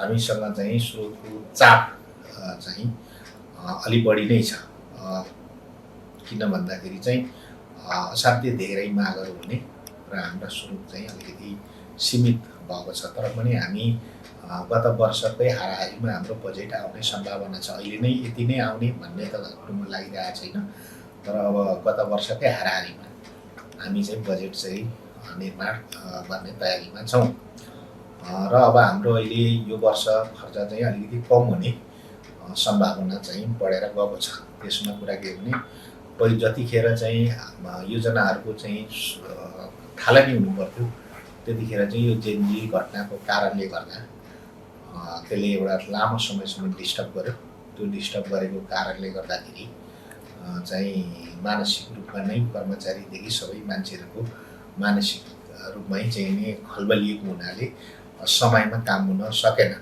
हामीसँग चाहिँ स्रोतको चाप चाहिँ अलि बढी नै छ। किन भन्दाखेरि चाहिँ असाध्यै धेरै मागहरू हुने र हाम्रा स्रोत चाहिँ अलिकति सीमित भएको छ। तर पनि हामी गत वर्षकै हाराहारीमा हाम्रो बजेट आउने सम्भावना छ। अहिले नै यति नै आउने भन्ने त कुरोमा लागिरहेको छैन, तर अब गत वर्षकै हाराहारीमा हामी चाहिँ बजेट चाहिँ निर्माण गर्ने तयारीमा छौँ। र अब हाम्रो अहिले यो वर्ष खर्च चाहिँ अलिकति कम हुने सम्भावना चाहिँ बढेर गएको छ। त्यसमा कुरा के भने पहिले जतिखेर चाहिँ योजनाहरूको चाहिँ थालनी हुनु पर्थ्यो त्यतिखेर चाहिँ यो जेनजी घटनाको कारणले गर्दा त्यसले एउटा लामो समयसम्म डिस्टर्ब गर्यो। त्यो डिस्टर्ब गरेको कारणले गर्दाखेरि चाहिँ मानसिक रूपमा नै कर्मचारीदेखि सबै मान्छेहरूको मानसिक रूपमै चाहिँ नै खलबलिएको हुनाले समयमा काम हुन सकेन।